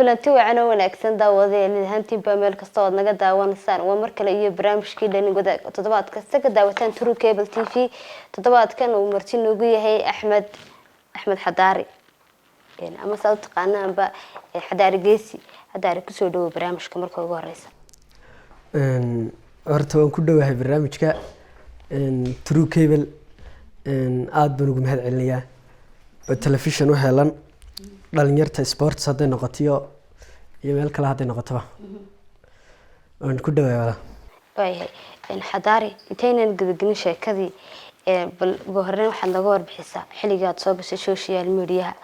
Kulanti wacan oo wanaagsan, daawadeen ahaantiinba meel kasta ood naga daawanaysaan. Waa mar kale iyo barnaamijkii Dhalin Wadaag oo toddobaad kasta ka daawataan True Cable TV. Toddobaadkan uu marti noogu yahay Axmed Xadaari, ama saa u taqaanaanba Xadaari Geesi. Xadaari, kusoo dhawo barnaamijka marka ugu horeysa. Horta waan ku dhowahay barnaamijka True Cable, aada baan ugu mahad celinayaa oo telefishon u helan dhalinyarta sports hadday noqotiyo iyo meel kale hadday noqotoba. Waan ku dhowahay, walaa. Waayahay Xadaari, intaynan gudagelin sheekadii, bal ugu horeyn waxaad naga warbixisaa xilligaad soo gashay social mediaha,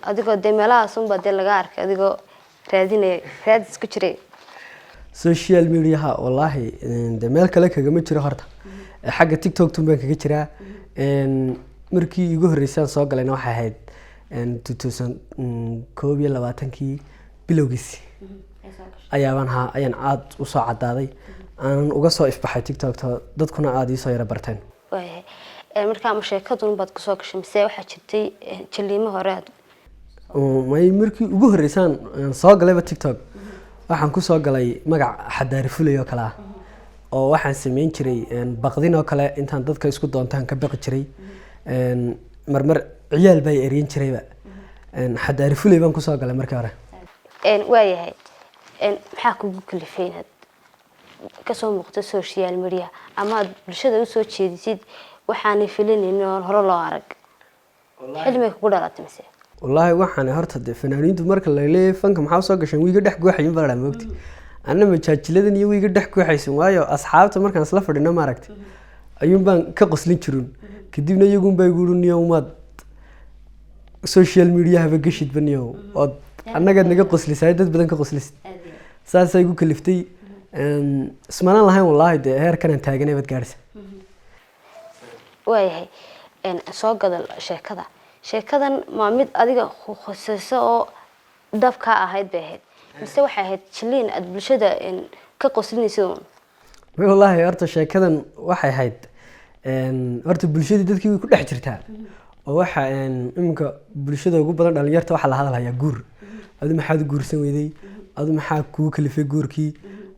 adigoo dee meelahaas unbaa dee laga arkay adigoo raadinaya, raadis ku jiray. Social mediaha wallaahi de meel kale kagama jiro, horta xagga TikTok tun baan kaga jiraa. Markii igu horreysay aan soo galayna waxay ahayd 2021-kii bilowgiisi ayaabaan ha ayaan aada usoo cadaaday, aanan uga soo ifbaxay TikTokta, dadkuna aada iisoo yaro barteen. Waayahay, markaa ma sheekadun baad kusoo gashay mise waxaa jirtay jaliimo hore aad May, markii ugu horreysaan soo galayba TikTok waxaan kusoo galay magac Xadaari Fulay oo kale ah, oo waxaan sameyn jiray baqdin oo kale, intaan dadka isku doontaan ka baqi jiray. Marmar ciyaal baa eryan jirayba. Xadaari Fulay baan kusoo galay markii hore. Waayahay, maxaa kugu kalifay inaad kasoo muuqato social media ama aad bulshada usoo jeedisid waxaanay filanaynin oon hore loo arag? Xilmay kugu dhalatay mise? Wallaahi waxaan horta dee fanaaniintu marka la leeyahay fanka maxaa usoo gasheen, wiiga dhex guuxayin baa la dhaha, moogti anna majaajiladan iyo wiiga dhex guuxaysan, waayo asxaabta markaan isla fadhino maaragtay ayuun baan ka qoslin jirun. Kadibna iyagun baa igu uri, "Niyow, maad social mediahaba geshidba niyow, ood annagaad naga qoslisaay, dad badan ka qoslisid." Saasaa igu kaliftay. Ismanaan lahayn wallaahi dee heerkanaan taaganay baad gaadhaysa. Waayahay, soo gadal sheekada. Sheekadan ma mid adiga khusayso oo dabkaa ahayd bay ahayd, mise waxay ahayd jiliin aada bulshada ka qoslinaysid uun? Wallaahi horta sheekadan waxay ahayd, horta bulshadii dadkii way ku dhex jirtaa, oo waxa iminka bulshada ugu badan dhalinyarta waxaa la hadalhayaa guur. Adi maxaad u guursan weyday? Adi maxaa kugu kalifay guurkii?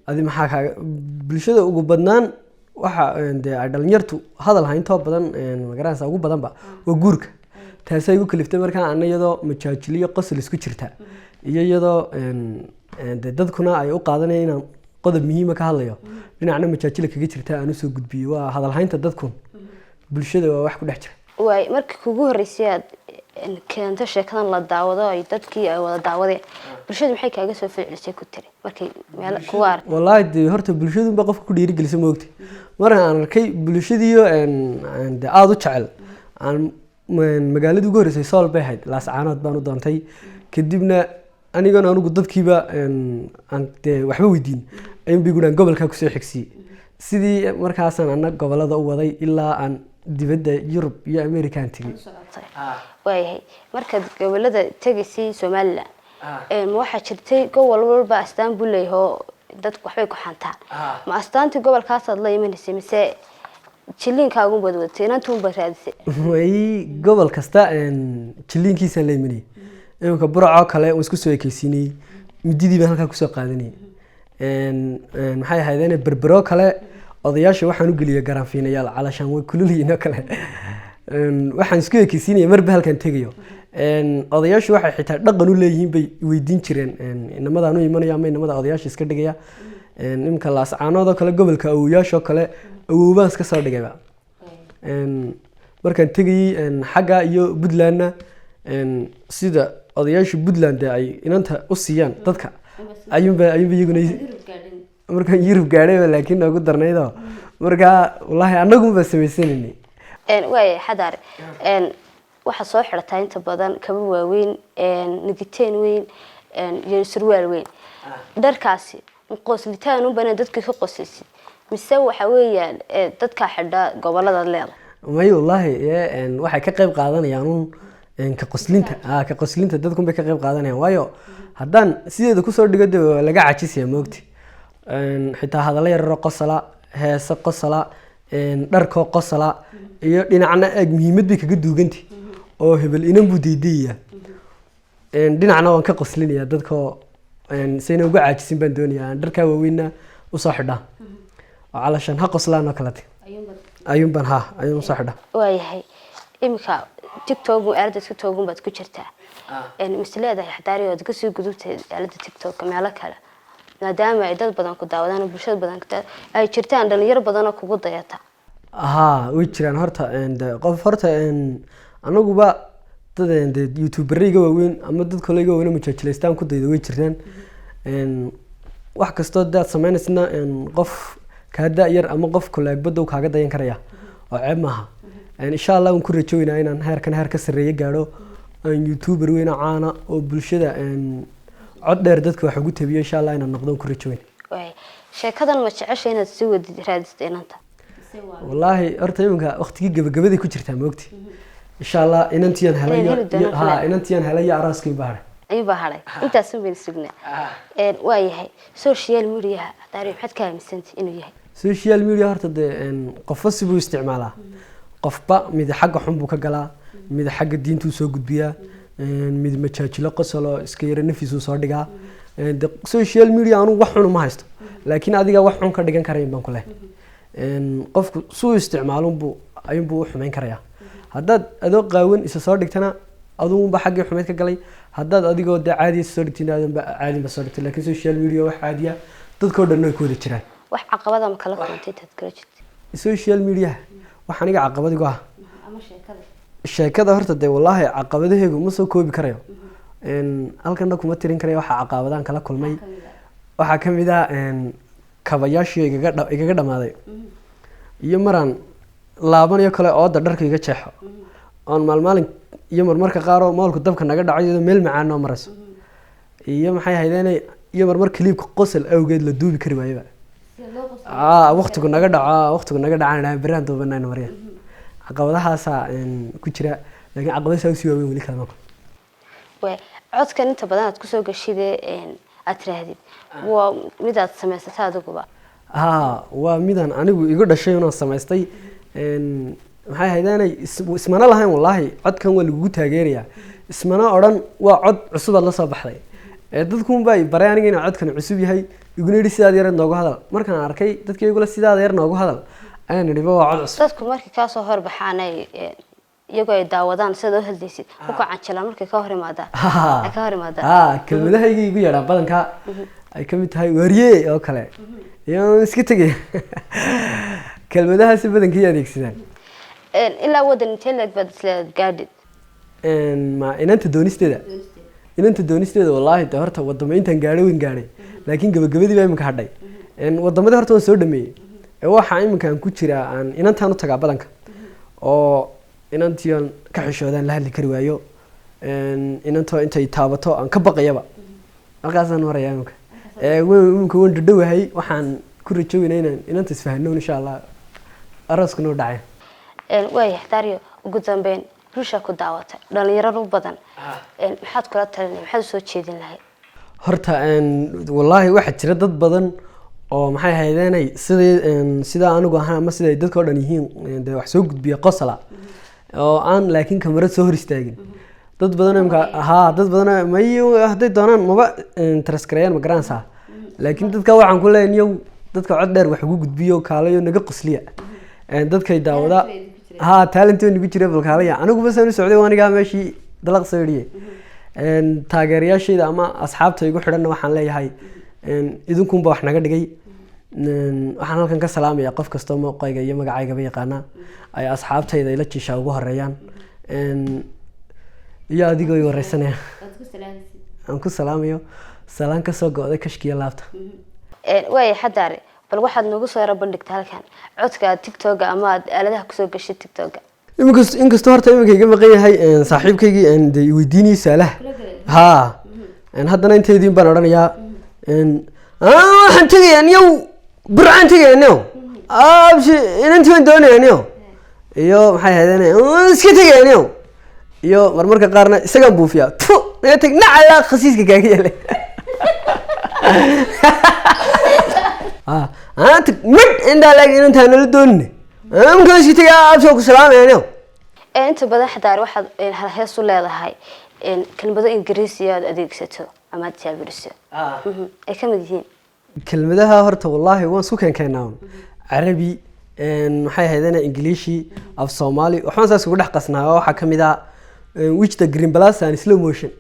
Adi maxaa kaaga bulshada ugu badnaan waxa dee ay dhalinyartu hadal hayntoo badan, magaranaysa, ugu badanba waa guurka. Taasaa igu kaliftay markaa ana iyadoo majaajiliyo qosol isku jirta iyo iyadoo dee dadkuna ay u qaadanaya inaan qodob muhiima ka hadlayo, dhinacna majaajila kaga jirta, aan usoo gudbiyo. Waa hadalhaynta dadkun bulshada, waa wax ku dhex jira. Waay, markii kugu horreysay aad keento sheekadan la daawado, ay dadkii ay wada daawadeen, bulshadu maxay kaaga soo falcelisay ku tiri markay meel kugu ark? Wallaahi dee horta bulshadunba qofka ku dhiirigelisa, moogta. Marka aan arkay bulshadiiyo dee aada u jecel, aan magaaladii ugu horreysay Sool bay ahayd, Laascaanood baan u doontay. Kadibna anigoon anigu dadkiiba aan dee waxba weydiin ayuun bay gudhaan gobolkaa kusoo xigsiiyey. Sidii markaasaan ana gobolada u waday ilaa aan dibadda Yurub iyo American tegey. Waayahay, markaad gobolada tegaysay Somaliland, ma waxaa jirtay gobol walba astaan buu leeyahay oo dadku waxbay ku xantaan, ma astaantii gobolkaasaad la imanaysay mise jiliinkaagunbaad wadatay, inantuunbaad raadisay? Way, gobol kasta jiliinkiisaan la imanayay. Iminka Buracoo kale waan isku soo ekeysiinayey, mididii baan halkaa kusoo qaadanayay. Maxay ahaydeen, Berberoo kale odayaasha waxaan u geliyay garaanfiinayaal, calashaan way kululyihiin oo kale. Waxaan isku ekeysiinaya marba halkaan tegayo. Odayaashu waxay xitaa dhaqan u leeyihiin bay weydiin jireen inamadaan u imanaya ama inamada odayaasha iska dhigaya. Iminka Laascaanood oo kale, gobolka awowayaasha oo kale, awowbaan iska soo dhigayba. Markaan tegayey xagga iyo Puntlandna, sida odayaasha Puntland dee ay inanta u siiyaan dadka ayuunba iyaguna. Markaan Yurub gaadhayba laakiin noogu darnaydoo markaa wallaahi annagunbaa samaysananay. Waaya Xadaare, waxaad soo xidhataa inta badan kaba waaweyn, nigiteen weyn iyo surwaal weyn. Dharkaasi qoslitaan unbana dadka ka qosaysid, mise waxa weeyaan dadkaa xidha goboladaad leedahay? May, wallaahi waxay ka qayb qaadanayaan un ka qoslinta, ka qoslinta dadkun bay ka qayb qaadanayaan, waayo haddaan sideeda kusoo dhigo de waa laga cajisaya, moogti. Xitaa hadallo yararoo qosala, heese qosala, dharkoo qosala iyo dhinacna eeg muhiimad bay kaga duugantay, oo hebel inan buu deydayaya, dhinacna waan ka qoslinaya dadkoo. Sayna uga caajisin baan doonayaa aan dharkaa waaweynna usoo xidhaa oo calashaan ha qoslaan oo kalete ayuun baan, ha, ayuun usoo xidhaa. Waayahay, iminka TikTok, aalada TikTok baad ku jirtaa. Mise leedahay xadaari ood kasii gudubtay aalada TikTok meelo kale, maadaama ay dad badan ku daawadaan oo bulshada badan ay jirtaan, dhalinyaro badan oo kugu dayata? Haa, way jiraan. Horta qof horta anaguba dad dee youtuberayga waaweyn ama dad kale iga waaweyn oo majaajilaystaan ku dayda way jiraan. Wax kastoo daad sameynaysna, qof kaa da-yar ama qof kolaagbada kaaga dayan karaya oo ceeb maaha. Insha Allah waan ku rajoweynaa inaan heerkan heer ka sarreeye gaadho, aan youtuber weyn oo caana oo bulshada cod dheer dadka wax ugu tabiyo, insha Allah inaan noqdo waan ku rajoweyn. Waay, sheekadan ma jecesha inaad sii wadid raadista inanta? Wallaahi horta iminka waqtigii gabagabadii ku jirtaa, maogti? Insha Allah inantiyaan helay. Inaan heli doono. Ha. Filan. Inantiyaan helay iyo arooskii baa hadhay. Ayuu baa hadhay, intaasun bayna sugnaa. Waayahay, social mediaha xadaari maxaad ka aaminsantay inuu yahay? Social media horta dee qofba sibuu isticmaalaa. Qofba mid xagga xun buu ka galaa, mid xagga diintuu soo gudbiyaa, mid majaajilo qosolo iska yaro nafiisuu soo dhigaa. De social media anugu wax xun uma haysto, laakiin adiga wax xun ka dhigan karayn baan ku leh. Qofku suu isticmaalunbuu ayuunbuu u xumeyn karayaa. Haddaad adoo qaawan isa soo dhigtana, adugunba xaggii xumeyd ka galay. Haddaad adigoo dee caadiya isa soo dhigtina, adunba caadinba soo dhigtay. Laakiin social media wax caadiya, dadkoo dhan way ku wada jiraan. Wax caqabada ma kala kulantay intaad kala jirtay social media? Wax aniga caqabad igu ah ama sheekada? Sheekada horta dee wallaahi caqabadaheegu ma soo koobi karayo. Halkana kuma tirin karayo waxa caqabadaan kala kulmay. Waxaa ka mid ah kabayaashii igaga dhamaaday, iyo maraan laabanayo kale ooda dharka iga jeexo, oon maalmaalin, iyo marmarka qaar oo moolku dabka naga dhaco iyadoo meel macaan noo marayso, iyo maxay ahaydeen, iyo marmar kaliibka qosol awgeed la duubi kari waayaba. Waqtigu naga dhaco, waqtigu naga dhacaan idhaha berihaan duubanayna marya. Caqabadahaasaa ku jira, laakiin caqabadahaas usii waaweyn weli kalama kulmin. Waay, codkan inta badan aad kusoo gashide aad tiraahdid waa mid aad samaysatay adiguba? Haa, waa midaan anigu igu dhashay inaan samaystay. Maxay ahaydeenay, ismana lahayn wallaahi codkan waa lagugu taageerayaa, ismana odhan waa cod cusub aad la soo baxday. Ee dadkuun baa i baray aniga inuu codkan cusub yahay, iguna yidhi sidaad yar noogu hadal. Markaan arkay dadka igula sidaada yar noogu hadal, ayaan idhiba waa cod cusub. Dadku markay kaasoo horbaxaan ay iyagoo ay daawadaan sidaad u hadlaysid ku kacanjilaan markay ka hor imaadaan, ay ka hor imaadaan? Haa, kelmadahayga igu yeedhaan badanka ay ka mid tahay waarye oo kale iyo iska tegay, kelmadahaasi badankii adeegsadaan. Ilaa wadan intee leeg baad isleedaad gaadhid? Ma inanta doonisteeda? Inanta doonisteeda wallaahi de horta wadamo intaan gaadhay weyn gaadhay, laakiin gabagabadii baa iminka hadhay. Wadamadii horta waan soo dhameeyey. Ee waxaa iminkaan ku jiraa aan inantaan u tagaa badanka oo inantii aan ka xishoodaan la hadli kari waayo. Inantoo intay taabato aan ka baqayaba, halkaasaan marayaa iminka. Iminka waan dhadhowahay, waxaan ku rajoweynaa inaan inanta isfahano insha Allah, arooskuna u dhacay. Waayahay Dario, ugu dambeyn bulsha ku daawata, dhalinyaro badan, maxaad kula talinay, maxaad usoo jeedin lahayd? Horta wallaahi waxaa jira dad badan oo maxay ahaydeenay sidii sidaa anigu ahaan ama siday dadka oo dhan yihiin, dee wax soo gudbiya qosla oo aan laakiin kamarad soo hor istaagin. Dad badan oo imka, haa, dad badan oo may hadday doonaan maba taraskareeyaan, ma garanaysaa? Laakiin dadka waxaan ku leeyahay, niyow dadka cod dheer wax ugu gudbiyo, kaalayo naga qosliya. Dadkay daawada, haa, talent nagu jira, bal kaalaya. Anigu basaan u socday, anigaa meeshii dalaq soo idhiye. Taageerayaashayda ama asxaabta igu xidhanna waxaan leeyahay, idinkunba wax naga dhigay. Waxaan halkan ka salaamayaa qof kastoo muuqayga iyo magacaygaba yaqaana, ay asxaabtayda ila jishaa ugu horeeyaan. Iyo adigoo i wareysanaya aan ku salaamayo salaan kasoo go'day kashkiya laabta. Waaya xadaare, bal waxaad noogu soo yaro bandhigta halkan codka aad TikToga ama aad aaladaha kusoo gashay TikToga. Inkastoo horta iminka iga maqan yahay saaxiibkaygii, dee i weydiinayay su-aalaha, haa, haddana intaydiin baan odhanayaa. Waxaan tegayaa niyow, Burcaan tegayaa niyow, abshi inantii baan doonayaa niyow, iyo maxay ahaydeen, iska tegayaa niyow, iyo marmarka qaarna isagaan buufiyaa, tu naga teg nacala khasiiska kaaga yeelay. Tag midh intaa laag inantaa nala doonine, imka iska tegaa, abshi ku salaamaya niyow. Inta badan xadaare waxaad halhees u leedahay kelmado Ingiriisi aad adeegsato. Ama aad jaabiriso ay ka mid yihiin? Kelmadaha horta wallaahi waan isku keenkeenaa un. Carabi, maxay ahaydeen, Ingiliishi, af Soomaali, waxbaan saas ugu dhex qasnaa. Oo waxaa kamid ah which the green plus and slow motion.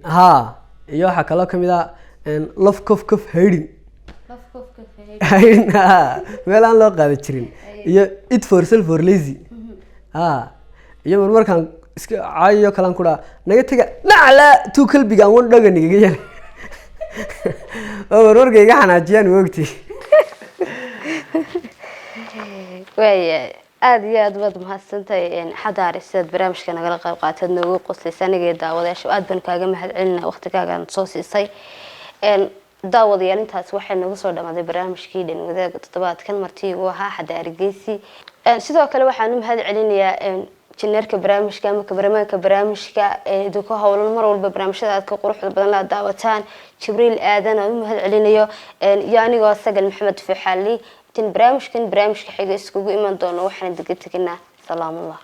Ha, iyo waxaa kaloo kamid ah love cof cof hiding hiding, ha, meel aan loo qaadi jirin, iyo it for self for lazy, ha, iyo marmarkaan iska caayo kalaan ku dhaha naga tega nacla tuu kalbiga aan wan dhaga nigaga yelay oo marmarka iga xanaajiyaan, moogti. Waaya, aada iyo aad baad mahadsantahay, Xadaari, sidaad barnaamijka nagala qayb qaatad, noogu qoslaysa aniga iyo daawadayaasha. Aad baan kaaga mahad celinaa waqtigaagaan soo siisay. Daawadayaal, intaas waxay nagu soo dhamaaday barnaamijkii Dhan Wadaaga toddobaadkan. Marti uu ahaa Xadaari Geesi. Sidoo kale waxaan u mahad celinayaa janeerka barnaamijka ama kabaramaanka barnaamijka ee idinku howlan mar walba barnaamijyada aad ka quruxda badan la daawataan, Jibriil Aadan, aan u mahad celinayo. Iyo anigoo Sagal Maxamed Fuuxaali, intaan barnaamijkan barnaamijka xiga iskugu iman doono, waxaan dega teginaa salaamullah.